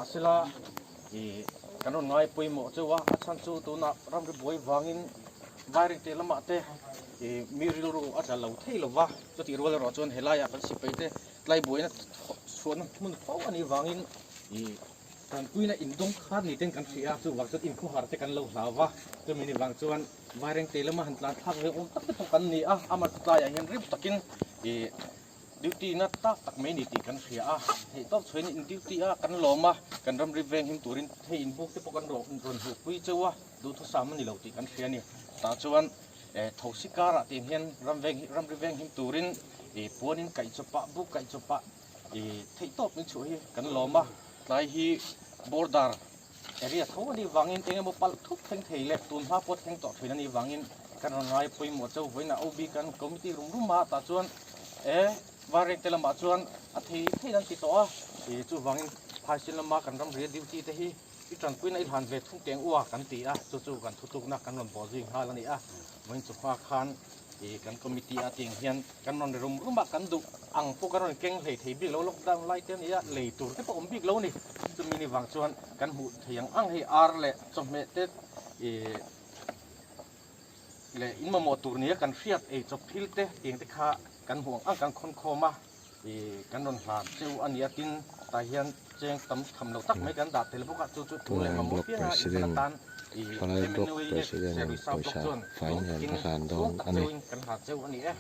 Nimahsela ih kan rawn ngai pawimawh chauh a, a chhan chu tunah ramri buai vangin vairengte lamah te ih mi rilru a tla lo thei lo va, chutih rual erawh chuan helaiah kan sipai te tlai buaina chhuahna hmun fo a nih vangin ih tanpuina indawng khat ni ten kan hria a, chuvang chuan inkhawhar te kan lo hlau va, chumi ni vang chuan vairengte lama han tlan thlak ve awm tak te pawh kan ni a, amah chu tlaiah hian rim takin ih Duty na tak tak mai ni tih kan hria a, theih tawp chhuain in duty a kan lawm a, kan ramri veng him turin hei in buk te pawh kan rawn hmuhpui cheu a, duhthusam a ni lo tih kan hria a ni. Tah chuan thosi karah tih hian ram veng ramri veng him turin puanin kaih chawpah buk kaih chawpah theih tawp min chhuah hi kan lawm a, tlai hi border area tho a nih vangin eng emaw palh thup thleng thei leh tun hma pawh thleng tawh thin a nih vangin kan rawn ngai pawimawh chauh vawiin a OB kan committee rum rum a tah chuan e Vareng te lamah chuan a thei thei an ti tawh a ih chuvangin phaisin lama kan ramri a duty te hi i tanpuina i hlan ve thung teng ua kan ti a chu chu kan thutlukna kan rawn bawh zui nghal a ni a vawiin chu hma khan ih kan committee a tiang hian kan rawn ri rum rum a kan duh ang pawh kan rawn keng hlei thei bik lo lockdown lai te a ni a lei tur te pawh awm bik lo a ni chumi ni vang chuan kan hmuh thei ang ang hei ar leh chawhmeh te ih leh in mamawh tur nia kan hriat ei chawp thil te tiang te kha kan hmuh ang ang kan khawn khawm a ih kan rawn hlan cheu a ni a tin tah hian cheng tam tham lo tak mai kan dah tel bawk a chu chu thu leh Tunah mamawh Block pianga in President atan ih Palai Block MNUA President in Service Block pawisa chuan faiin lawm an takin a hlan dawn chhuang tak a ni. cheuin kan hlan cheu a ni e.